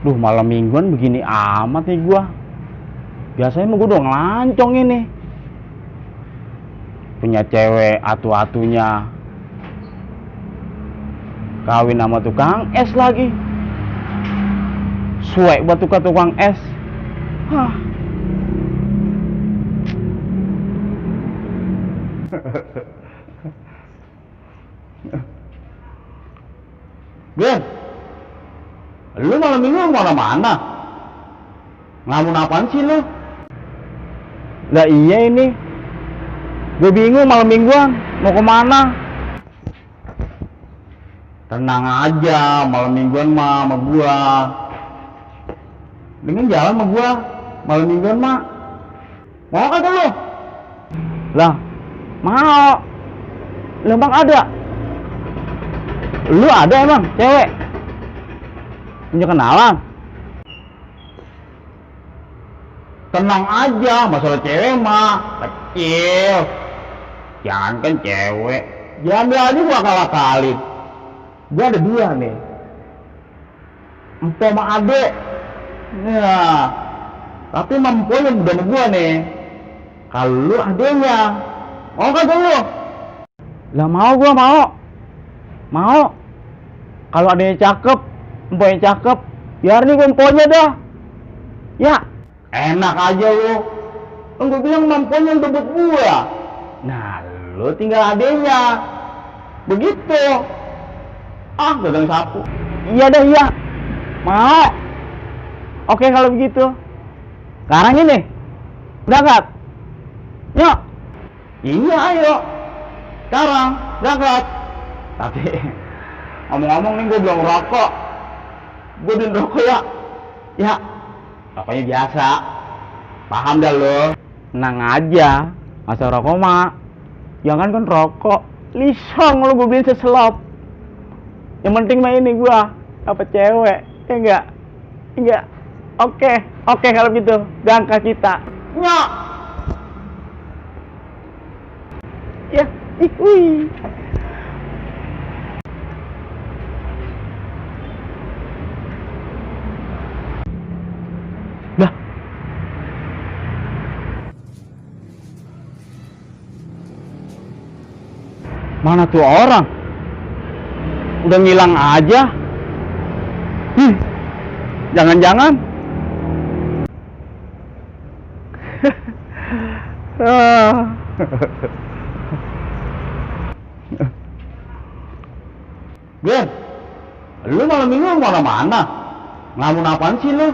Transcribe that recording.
Duh, malam mingguan begini amat nih gua. Biasanya mah gua udah ngelancong ini. Punya cewek atu-atunya kawin sama tukang es lagi. Suek buat tukang es. Hah. Ben, lu malam minggu mana-mana? Ngelamun apaan sih lu? Lah iya ini, gue bingung malam mingguan mau kemana? Tenang aja, malam mingguan mah sama gua. Dengan jalan sama gua, malam mingguan mah. Mau kagak lu? Lah, mau. Lah emang ada? Lu ada emang cewek? Punya kenalan? Tenang aja, masalah cewek mah kecil. Jangan kan cewek. Jangan aja gua kalah-kalin. Gua ada dua nih. Empo sama adek. Nah, tapi mampu yang udah sama gua nih. Kalau lu adeknya, mau kan lu? Lah mau, gua mau. Mau. Kalau adeknya cakep, emponya cakep, biar nih gua emponya dah. Ya, enak aja lu. Kan gua bilang mampunya untuk buat gua. Nah, lu tinggal adeknya. Begitu. Ah, dagang sapu. Iya dah, iya. Mau. Oke kalau begitu. Sekarang ini. Berangkat. Yuk. Iya, ayo. Sekarang berangkat. Tapi ngomong-ngomong nih gue belum rokok. Gue belum rokok ya. Ya. Rokoknya biasa. Paham dah lo. Tenang aja. Masa rokok mah. Jangan kan rokok. Lisong lo gue beliin seselop. Yang penting mah ini gua dapet cewek, ya enggak? Enggak. Oke kalau gitu, berangkat kita. Nyok. Ya, wih. Bah. Mana tuh orang? Udah ngilang aja. Jangan-jangan Ben, lu malam minggu mana-mana? Ngelamun apaan sih lu?